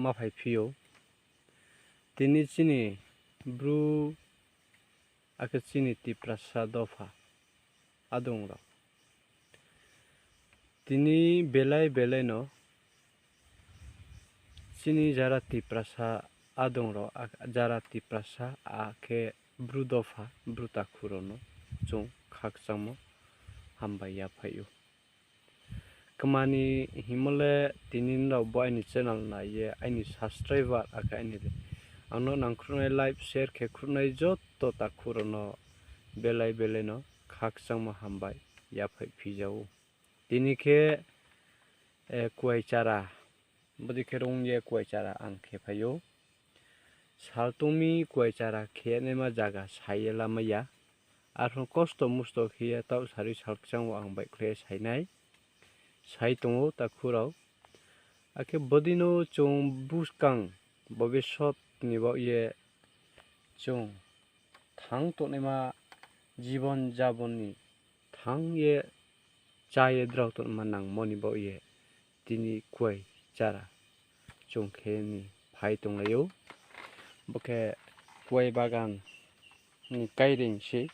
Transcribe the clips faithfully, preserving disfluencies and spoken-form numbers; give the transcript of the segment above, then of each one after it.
ma phaiphi ou. Tini chini Bru, akhe chini Tiprasa dopha adong rao, tini belai belai no chini jara Tiprasa adong rao, jara Tiprasa akhe Bru dopha, Bru takhu rao no chung khakchangmo hambai yaphaih ou. Kmani hingmo le, tini nrao bo aini channel nai ye aini subscriber akhe aini, ang no nangkhruhnai, like, share khe khruhnai joto takhu rao no belai belai no khakchangmo hambai yaphaih phija ou. Tini khe, eh, kuai chara, bodei khe rung ye kuai chara ang khe phai ou. Sal tong mi kuai chara khe naima zaga sai ye lamai ya. Arphuh kosto musto khe ye taoh sari sal kchang wo ang baihkhlai ye sai nai, sai tong ou takhu rao. Akhe bodei no chung buskang bobisot ni baoh ye chung thang tongnaima jibon jabon ni thang ye chá ye drao tongma nangmo ni baoh ye tini kuai chara chung khe ni phai tonglai ou. Bo khe kuai bagan ni kaireing se.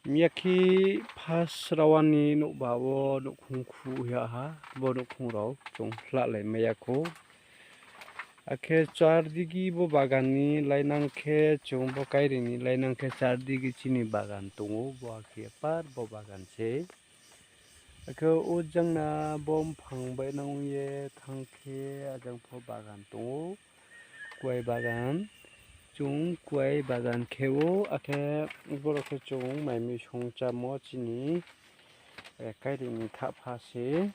Miyakhe first round ni nouhba wo nouhkhong khu ya ha, bo nouhkhong rao chung hlahlai mai ya khou. Akhe char digi bo bagan ni lainang khe, chung bo kaireing ni lainang khe char digi chini bagan tong ou, bo akhe par bo bagan se. Akhe o jang na bo mphang bainang ye thanng khe, ajang pho bagan tong ou, kuai bagan. Chung kuai bagan khe ou, akhe boro khe chung mai misong chámo chini, eh, kaireing ni thahpha se.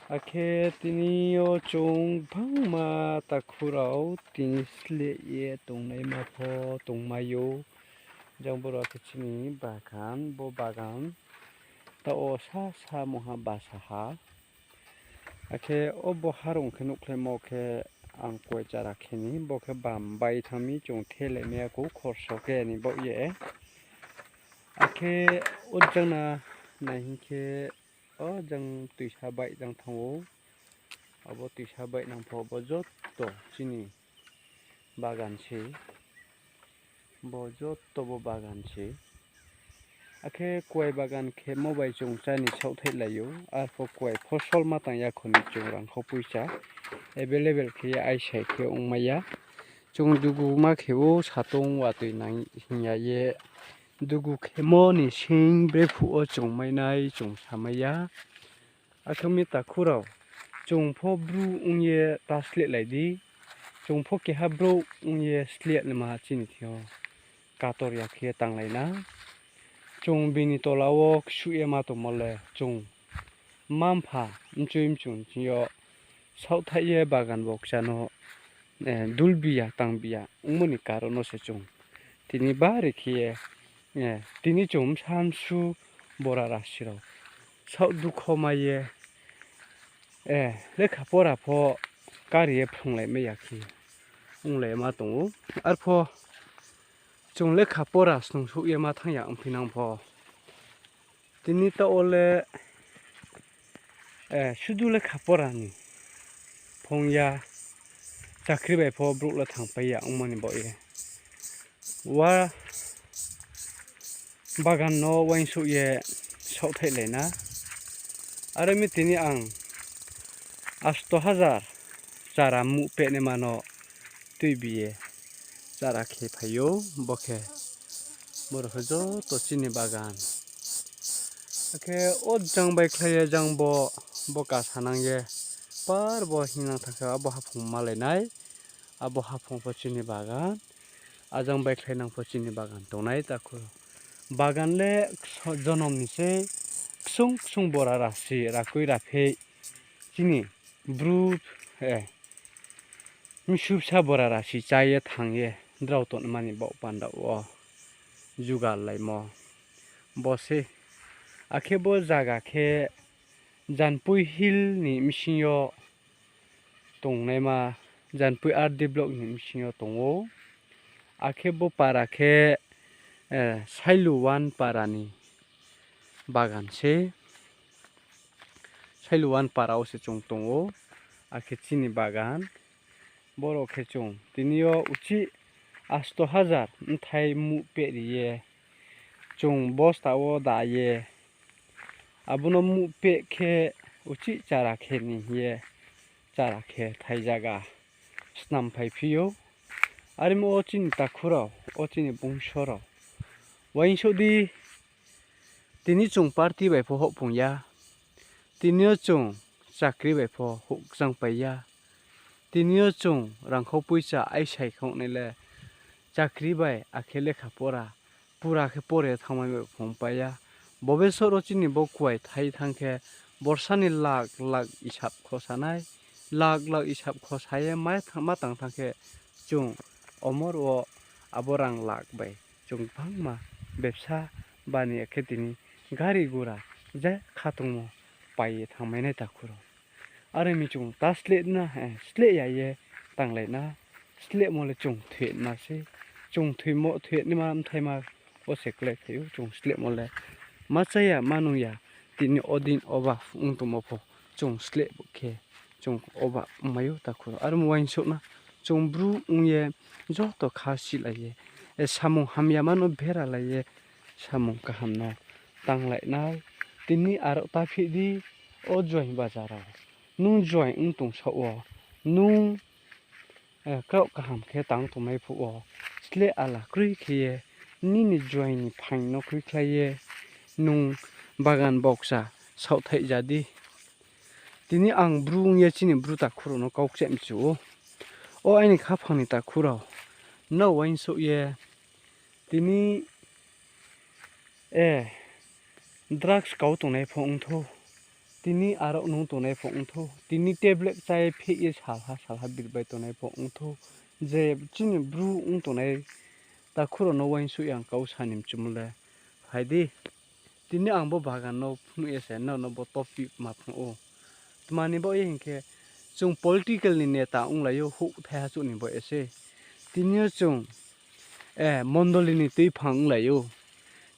Akhe tini yo chung bangma takhu rao tini sleh ye tongnaima pho tongmai ou. Jang boro khe chini bagan, bo bagan taoh wo sasa mungha basa ha. Akhe o bo harong khe nuhkhlaimo khe ang kuai chara khe ni, bo khe bam bai thanng mi chung thelaimai ya khou khorso khe ni baoh ye. Akhe o jang na nai hing khe, o jang tuisa baih jang thanng ou. Abo tuisa baih nang pho bo joto chini bagan se. Bo joto bo bagan se. Akhe kuai bagan khemo bai chung chá ni saohthaihlai ou. Arpho kuai phosol ma tang ya kho ni chung rangkho poicha available khe ye aisai khe ongmai ya. Chung dugu ma khe ou, satong watoi nang hing ya ye. Dugu khemo ni sing brephuh wo chung mai nai, chung samai ya. Akhe mi takhu rao, chung pho Bru ong ye ta sleh lai di. Chung pho keha brouh ong ye sleh naima chini thing yo kator ya khe ye tanglai na. Chung bini tola wo ksuh ye ma tongmo le chung mma-mpha, mchoi mchung ching yo saohthaih ye bagan bo kcha no, eh, dulbi ya, tangbi ya ongmo ni karon no se chung tini bari khe ye, eh, tini chung bsa msu bora rasi rao saoh dukho mai ye, eh, lekha pora pho kari ye phrunglaimai ya khe onglai ma tong ou. Arpho chung lekha pora snungsouh ye ma thanng ya ongphi nang pho. Tini taoh wo le, eh, sudu lekha pora ni phong ya, chakri bai pho brouh le thangpai ya ongmo ni baoh ye. Wa bagan no uaingsouh ye saohthaihlai na. Are mi tini ang asto hazar chara muh pehnaima no tuibi ye chara khe phai ou, bo khe boro khe joto chini bagan. Akhe o jang baikhlai ye jang bo, bo kasa nang ye par bo hingnang thanng khe abo haphung malai nai, abo haphung pho chini bagan, ajang baikhlai nang pho chini bagan tongnai takhu. Bagan le kso-, jonom ni se ksung ksung bora rasi, rakoi raphei chini Bru, eh, msu bsa bora rasi chá ye thanng ye drao tongnaima ni baoh panda wo jugal laimo bo se. Akhe bo zaga khe Janpui Hill ni bsing yo tongnaima, Janpui R D block ni bsing yo tong ou. Akhe bo para khe, eh, Sailuwan para ni bagan se. Sailuwan para wo se chung tong ou. akhe chini bagan, boro khe chung tini yo uchih asto hajar bthai muh peh ri ye, chung bosta wo da ye, abo no muh peh khe uchih chara khe ni hing ye, chara khe thai zaga snam phaiphi ou. Are mi o chini takhu rao, o chini bungso rao, uaingsouh di, tini chung party bai pho houhpung ya, tini yo chung chakri bai pho houhkchangpai ya, tini yo chung rangkhau poicha aisai khaoh nai le chakri bai akhe lekha pora pura khe pore thanngmai bai phung pai ya. Bobesor wo chini bo kuai thai thanng khe borsa ni lak lak isap khosa nai, lak lak isap khosa ye ma thanng, ma tang thanng khe chung omor wo abo rang lak bai chung gbangma bepsa bani akhe tini gari gura je khatungmo pai ye thanngmai nai takhu rao. Are mi chung ta sleh na, eh, sleh ya ye tanglai na, slehmo le chung thoi ma sei, chung thoimo, thoi naima bthaima wo se klái phai ou, chung slehmo le ma chá ya, ma nung ya, tini o din oba ong tongmo pho, chung sleh bo khe, chung oba ongmai ou takhu rao. Are mi uaingsouh na, chung Bru ong ye joto kha silai ye, eh, samung hamyama no beralai ye, samung kaham no tanglai nai. Tini aro ta phih di, o join bajar rao. Nung join ong tong saoh wo, nung, eh, kraoh kaham khe tang tongmai phuh wo, sleh ala kroi khe ye, nini join ni phaing no kroikhlai ye, nung bagan boksa saohthaih ja di. Tini ang Bru ong ye chini Bru takhu rao no kau kcheh mchu ou. O aini khaphang ni takhu rao, nrao uaingsouh ye, tini, eh, drugs kau tongnai pho ong thou, tini aro nung tongnai pho ong thou, tini tablet chá ye pheh ye salha salha birbai tongnai pho ong thou, je chini Bru ong tongnai takhu rao no uaingsouh ye ang kau sa ni mchumo le, phai di. Tini ang bo bagan no phnuh ye se nrao no bo topic ma phnuh ou. Tma ni baoh ye hing khe, chung political ni neta onglai ou, houhthai hachouh ni baoh ye se. Tini yo chung, eh, mondoli ni tuiphang onglai ou.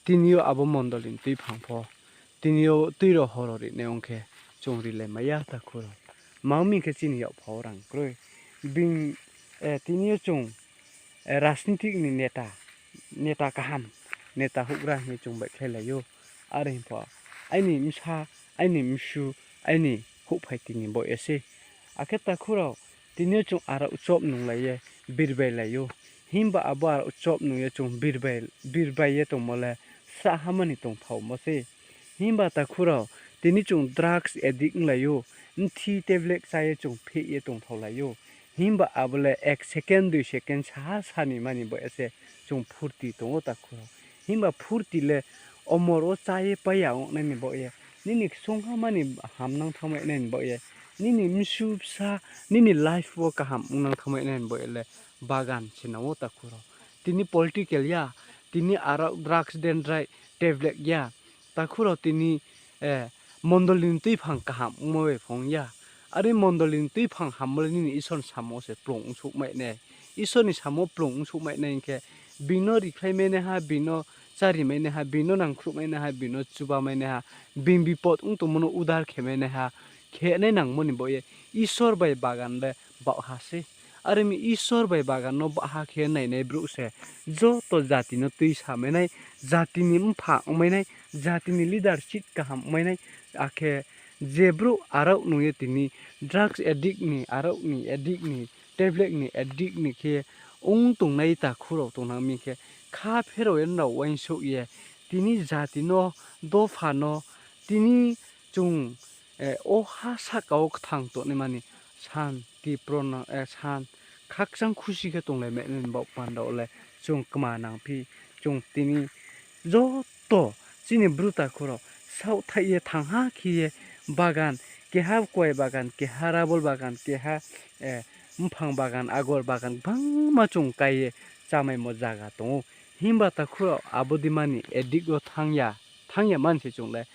Tini yo abo mondoli ni tuiphang pho, tini yo tui rao horo ri nai ong khe, chung rilai mai ya takhu rao. Ma ong mi khe chini yakpha wo rang kroi. Bini, eh, tini yo chung, eh, rajnitik ni neta, neta kaham, neta houhgra hing ye chung baihkhlailai ou. Are hing pho, aini bsa, aini bsu, aini houhphai tini baoh ye se. Akhe takhu rao, tini yo chung aro chop nunglai ye birbailai ou. Himba abo aro chop nung ye chung birbai, birbai ye tongmo le srahhama ni tongthaomo se. Himba takhu rao, tini chung drugs addict onglai ou, bthi tablet chá ye chung pheh ye tongthaolai ou. Himba abo le ek second, dui second, saha sa ni mani baoh ye se chung phurti tong ou takhu rao. Himba phurti le omor wo chá ye pai ya ong nai ni baoh ye, nini ksungha mani hamnang thanngmai nai ni baoh ye, nini bsu bsa, nini life wo kaham ongnang thanngmai nai ni baoh ye le bagan se nang ou takhu rao. Tini political ya, tini aro drugs dendrite tablet ya, takhu rao tini, eh, mondoli ni tuiphang kaham ongmo bai phung ya. Are mondoli ni tuiphang hammo le nini Isor ni samo se plung ongsouhmai nai. Isor ni samo plung ongsouhmai nai hing khe, bini no rikhlai mai naiha, bini no chári mai naiha, bini no nangkhruh mai naiha, bini no chuba mai naiha, bini bipot ong tongmo no udar khe mai naiha, khe nai nangmo ni baoh ye Isor bai bagan le baohha sei. Are mi Isor bai bagan no baohha khe nainai brouh se joto jati no tuisa mai nai, jati ni mpha ongmai nai, jati ni leadership kaham ongmai nai, akhe je brouh aro nung ye tini drugs addict ni, aro ni addict ni, tablet ni addict ni khe ong tongnai takhu rao tongnang mi khe, kha pherao ye nrao uaingsouh ye, tini jati no, dopha no, tini chung, eh, o ha sahka wo kthang tongnaima ni santi prono, eh, san, khakchang khusi khe tonglai mai nai ni baoh panda wo le chung kma nangphi, chung tini joto chini Bru takhu rao saohthaih ye thanngha khe ye bagan, keha kuai bagan, keha rabol bagan, keha, eh, mphang bagan, agor bagan, gbangma chung kái ye chámaimo zaga tong ou. Himba takhu rao abo dei mani addict wo thanng ya, thanng ya mani se chung le.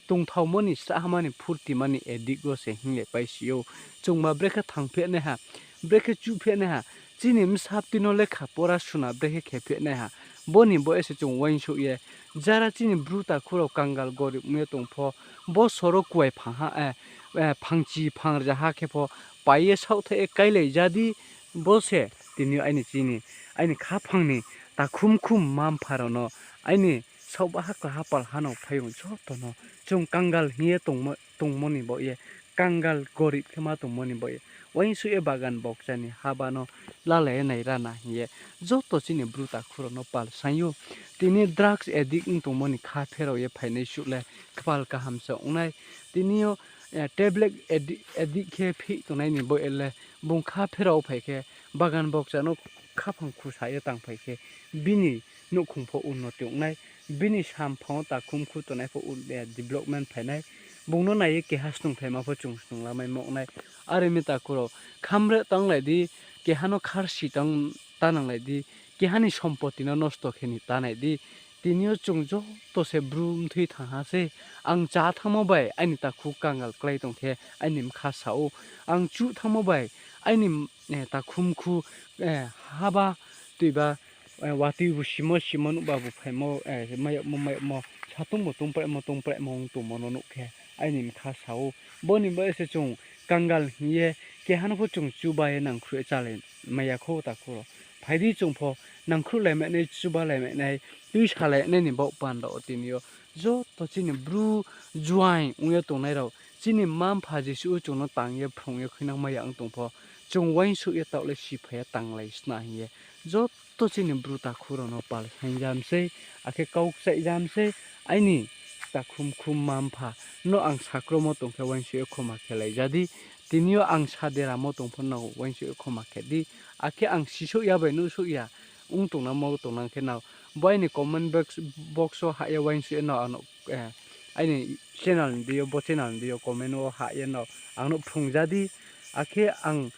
Tongthaomo ni srahhama ni phurti mani addict wo se hing ye paisi ou. Chungba brekhe thanngphehnaiha, brekhe chuhphehnaiha, chini bsapti no lekha pora suna brekhe khephehnaiha, Bo ni baoh ye se chung uaingsouh ye, jara chini bru takhu rao kangal gorib ong ye tong pho, bo soro kuai phang ha, eh, eh, phangchi phang rzaha khe pho, pai ye saohthaih ye káilai ja di, bo se tini yo aini chini, aini khaphang ni takhu mkhu mma mpha rao no, aini saohba hakla hapal ha no phaiyong joto no, chung kangal hing ye tongmo, tongmo ni baoh ye, kangal gorib khe ma tongmo ni baoh ye, uaingsouh ye bagan bokcha ni haba no lalai ye nai rana hing ye, joto chini bru takhu rao no pal saing ou. Tini drugs addict ong tongmo ni kha pherao ye phainai suh le kpal kaham se ong nai. Tini yo, eh, tablet addict, addict khe phih tongnai ni baoh ye le bung kha pherao phai khe, bagan bokcha no khaphang khusa ye tangphai khe, bini nouhkhong pho unnoti ong nai, bini samphang wo takhu mkhu tongnai pho un-, eh, development phai nai. Bung no nai ye keha snungthaima pho chung snung lamai ma ong nai. Are mi takhu rao, khamre tanglai di, keha no kharsi tang, tananglai di, keha ni sompoti no nosto khe ni tanai di. Tini yo chung joto se bru mthui thang ha sei. Ang chá thanngmo bai aini takhu kangal klái tong khe aini bkha sa ou. Ang chuh thanngmo bai aini, eh, takhu mkhu, eh, haba tuiba, eh, watui bu simo simo nuhba bu phaimo, eh, mayagmo mayagmo, satung bu tungpraimo tungpraimo ong tongmo no nuh khe aini bkha sa ou. Bo ni baoh ye se chung kangal hing ye keha no pho chung chuba ye nangkhruh ye chálai mai ya khou takhu rao. Phai di chung pho nangkhruhlai mai nai, chubalai mai nai, tuisalai nai ni baoh panda wo tini yo joto chini bru juaing ong ye tongnai rao, chini mma mpha jesuh chung no tang ye phrung ye khuinang mai ya ong tong pho, chung uaingsouh ye taoh le siphai ye tanglai sna hing ye joto chini bru takhu rao no pal saing ja mi sei, akhe kau kchaih ja mi sei, aini takhu mkhu mma mpha no ang sakromo tong khe uaingsouh ye khoma khelai ja di. Tini yo ang sa deramo tong pho no uaingsouh ye khoma khe di. Akhe ang sisouh ya bai nuhsouh ya ong tongnangmo tongnang khe no, bo aini comment box, box wo hah ye uaingsouh ye no ang no, eh, aini channel ni deing yo, bo channel ni deing yo comment wo hah ye no ang no phrung ja di. Akhe ang,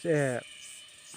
eh,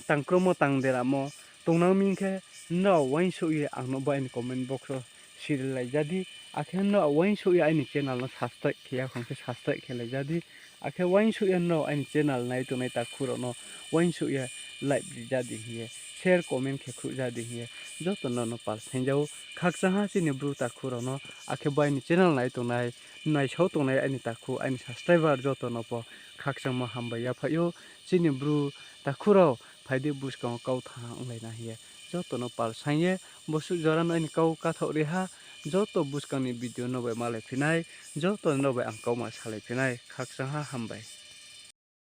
tangkromo tangderamo tongnang mi khe, nrao uaingsouh ye ang no bo aini comment box wo sirilai ja di. Akhe nrao uaingsouh ye aini channel no subscribe khe ya khong khe subscribe khelai ja di. Akhe uaingsouh ye nrao aini channel nai tongnai takhu rao no uaingsouh ye like ri ja di hing ye, share comment khe khruh ja di hing ye, joto no no pal saing ja ou. Khakchang ha chini bru takhu rao no, akhe bo aini channel nai tongnai, naisao tongnai aini takhu, aini subscriber joto no pho khakchangmo hambai yaphaih ou. Chini bru takhu rao phai di buskang wo kau thanng onglai na hing ye, joto no pal saing ye, bosuh jora no aini kau kathaoh ri ha, joto buskang ni video no bai malai phi nai, joto no bai ang kauma salai phi nai, khakchang ha hambai.